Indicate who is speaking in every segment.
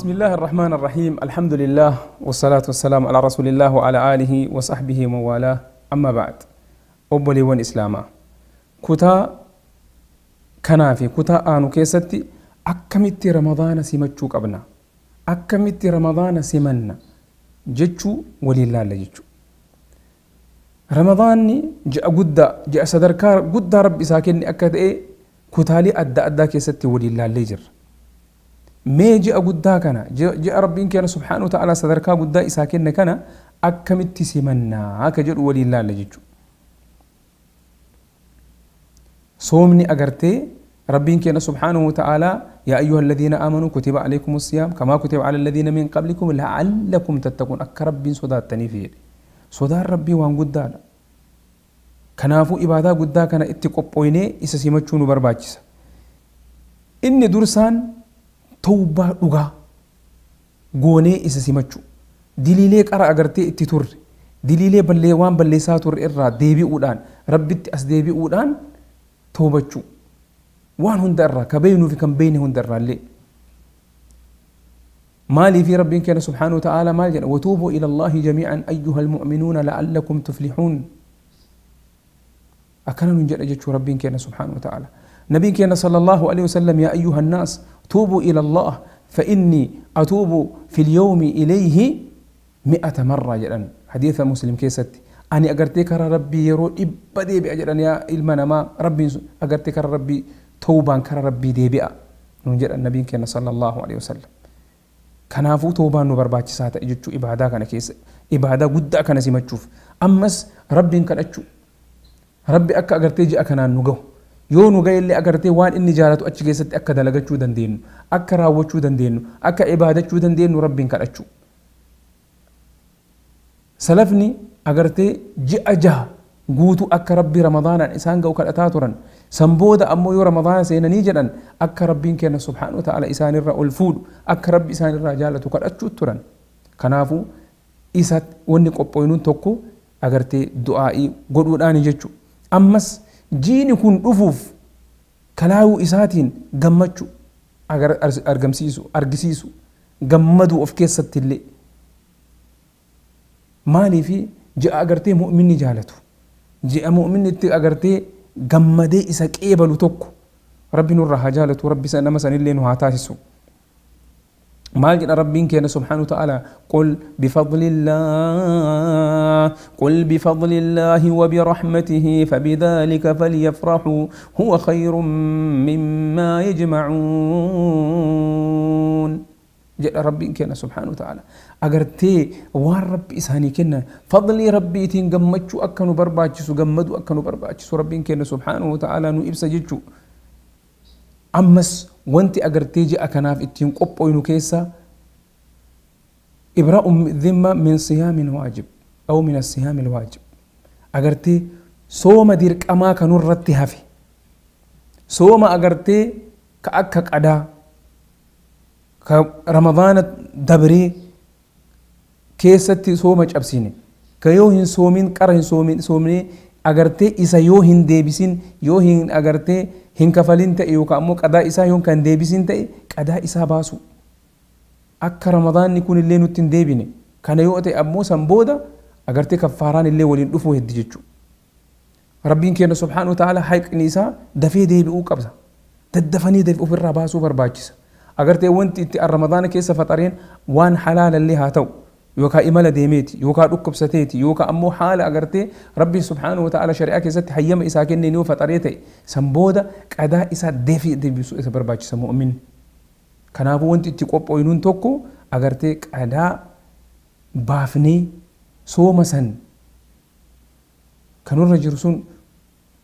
Speaker 1: بسم الله الرحمن الرحيم، الحمد لله والصلاة والسلام على رسول الله وعلى آله وصحبه وموالاه، أما بعد. Obboleewwan Islaamaa, kutaa kanaa fi kutaa aanu keessatti akkamitti Ramadaana simachuu qabna, akkamitti Ramadaana simanna jechuu waliin laalla jechuu. Ramadaanni ji'a guddaa, ji'a sadarkaa guddaa Rabbi isaa kenne akka ta'e kutaalee adda addaa keessatti waliin laallee jirra. Mee ji'a guddaa kana, ji'a Rabbiin keenya subhaanahu wa ta'ala sadarkaa guddaa isaa kenne kana akkamitti simannaa akka jedhu waliin laalla jechuudha. Soomni agartee Rabbiin keenya subhaanahu wa ta'ala yaa ayyuha alladhiina aamanuu kutiba alaykum as-siyaam kamaa kutiba ala alladhiina min qablikum la'allakum tattaquun, akka Rabbiin sodaattaniif jedhe. Sodaan Rabbii waan guddaadha. Kanaafuu ibaadaa guddaa kana itti qophooynee isa simachuu nu barbaachisa. Inni dursaan tawbaa dhugaa goonee isa simachuu. Diliilee qara agartee itti turre, diliilee ballee waan balleessaa turre irraa deebi'uudhaan Rabbitti as deebi'uudhaan toobachuu. Waan hunda irraa ka beeknuu fi kan beekne hunda irraa illee. Maaliif Rabbiin keenya subhaanahu wa ta'ala maal jedha? Watuubuu ila Allaahi jamii'an ayyuha almu'minuuna la'allakum tuflihuun. Akkana nun jedha jechuu Rabbiin keenya subhaanahu wa ta'ala. Nabiin keenya sallallahu alaihi wasallam yaa ayyuha annaas tuubuu ila Allah fa inni atuubu fi lyawmi ilayhi 100 marra jedhan hadiisa Muslim keessatti. Ani agartee karaa Rabbii yeroo 100 deebi'a jedhan, yaa ilma namaa Rabbiin agartee karaa Rabbii tawbaan karaa Rabbii deebi'a nun jedhan nabiin keenya sallallahu alaihi wasallam. Kanaafuu tawbaan nu barbaachisaa ta'e jechuu ibaadaa kana keessa, ibaadaa guddaa kana simachuuf. Ammas Rabbiin kadhachuu, Rabbi akka agartee ji'a kanaan nu gahu, yoo nu gahe illee agartee waan inni jaalatu achi keessatti akka dalagachuu dandeenyu, akka raawwachuu dandeenyu, akka ibaadachuu dandeenyu Rabbiin kadhachuu. Salafni agartee ji'a 6 guutuu akka Rabbi Ramadaanaan isaan ga'u kadhataa turan. San booda ammoo yoo Ramadaana seenanii jedhan akka Rabbiin keenya subhaanahu wa ta'ala isaanirra ol fuudhu, akka Rabbi isaanirraa jaalatu kadhachuu turan. Kanaafuu isa wanni qophooynuun tokko agartee du'aa'ii godhuudhaani jechuudha. Ammas jiini kun dhufuuf kalaayuu isaatiin gammachuu argamsiisu, argisiisu, gammaduu of keessatti illee. Maaliifi ji'a agartee mu'minni jaalatu, ji'a mu'minni itti agartee gammadee isa qeebalu tokko Rabbi nurraa haa jaalatu, Rabbi nama sanillee nu haa taasisu. Maal jedha Rabbiin keenya subhaanahu wa ta'ala? Qul bifadlillah, qul bifadlillahi wa birahmatihi fabidhalika falyafrahu huwa khayrun mimma yajma'uun jedha Rabbiin keenya subhaanahu wa ta'ala. Agartee waan Rabbi isaanii kennan fadlii Rabbiitiin gammachuu akka nu barbaachisu, gammaduu akka nu barbaachisu Rabbiin keenya subhaanahu wa ta'ala nu ibsa jechuu. Ammas wanti agartee ji'a kanaaf ittiin qophooynu keessa ibraa'u dhimma min siyaamin waajib aw min asiyaami alwaajib, agartee sooma dirqamaa kanurratti hafe, sooma agartee ka akka qadaa ka Ramadaana dabree keessatti sooma cabsine, ka yoo hin soomin qara hin soomin soomnee agartee isa yoo hin deebisin, yoo hin agartee hin kafalin ta'e yookaan ammoo qadaa isaa yoo kan deebisin ta'e qadaa isaa baasu, akka Ramadaanni kun illee nutti hin deebine. Kana yoo ta'e ammoo san booda agartee kaffaaraan illee waliin dhufuu heddi jechuudha. Rabbiin keenya subhaanahu wa ta'ala haqni isaa dafee deebi'uu qaba. Daddafanii dafee ofirraa baasuu barbaachisa. Agartee wanti itti Ramadaana keessa faxareen waan halaalallee haa ta'u, yookaan imala deemeeti, yookaan dhukkubsateeti, yookaan ammoo haala agartee Rabbi subhaanahu wa ta'ala shari'aa keessatti hayyama isaa kenneen yoo faxaree ta'e san booda qadaa isaa dafee deebisuu isa barbaachisa mu'minni. Kanaafuu wanti itti qophooynuun tokko agartee qadaa baafnee sooma san kanurra jiru sun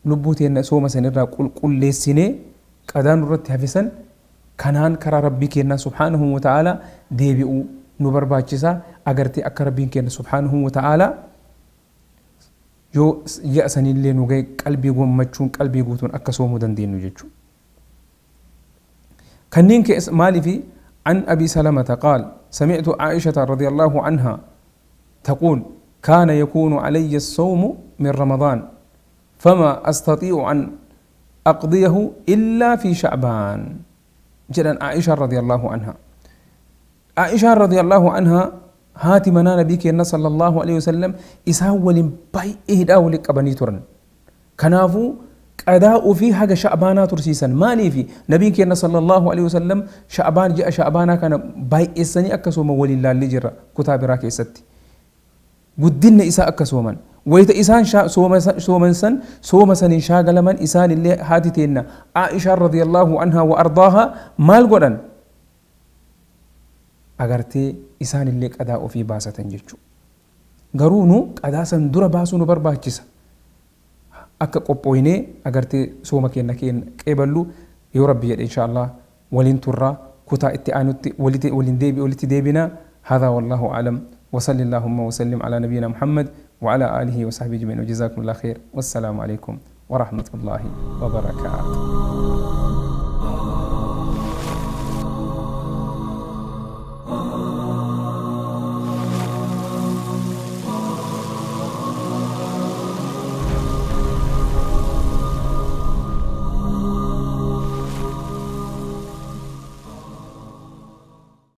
Speaker 1: lubbuu teenya sooma san irraa qulqulleessinee qadaa nurratti hafisan kanaan karaa Rabbii keenya subhaanahu wa ta'ala deebi'uu nu barbaachisa. Agartee akka Rabbiin keenya subhaanahu wa ta'ala yoo ji'a sanillee nu gahe qalbii gammachuun qalbii guutuun akka soomuu dandeenyu jechuudha. Kanneen keessa maaliifi عن أبي سلمة قال سمعت عائشة رضي الله عنها تقول كان يكون علي الصوم من رمضان فما أستطيع أن أقضيه إلا في شعبان. جدا عائشة رضي الله عنها. Aishaan radiyallahu anhaa haati manaa nabii keenya sallallahu alaihi wasallam isaan waliin baay'ee hidhaa waliin qabanii turan. Kanaafuu qadaa ofii haga sha'baanaa tursiisan. Maaliifi nabiin keenya sallallahu alaihi wasallam sha'baan ji'a sha'baanaa kana baay'eessanii akka sooman waliin laallee jirra kutaa biraa keessatti. Guddinna isaa akka sooman. Wayita isaan sooman san sooma saniin shaagalaman isaanillee haati teenna Aishaan radiyallahu anhaa wa ardaahaa maal godhan? Agartee isaanillee qadaa ofii baasatan jechuudha. Garuu nu qadaa san dura baasuu nu barbaachisa. Akka qophooynee agartee sooma keenya qeeballu yoo rabbi jedhe insha Allah waliin turraa kutaa itti aanutti waliin deebi walitti deebina. هذا والله أعلم وصلى اللهم وسلم على نبينا محمد وعلى آله وصحبه أجمعين وجزاكم الله خير والسلام عليكم ورحمة الله وبركاته.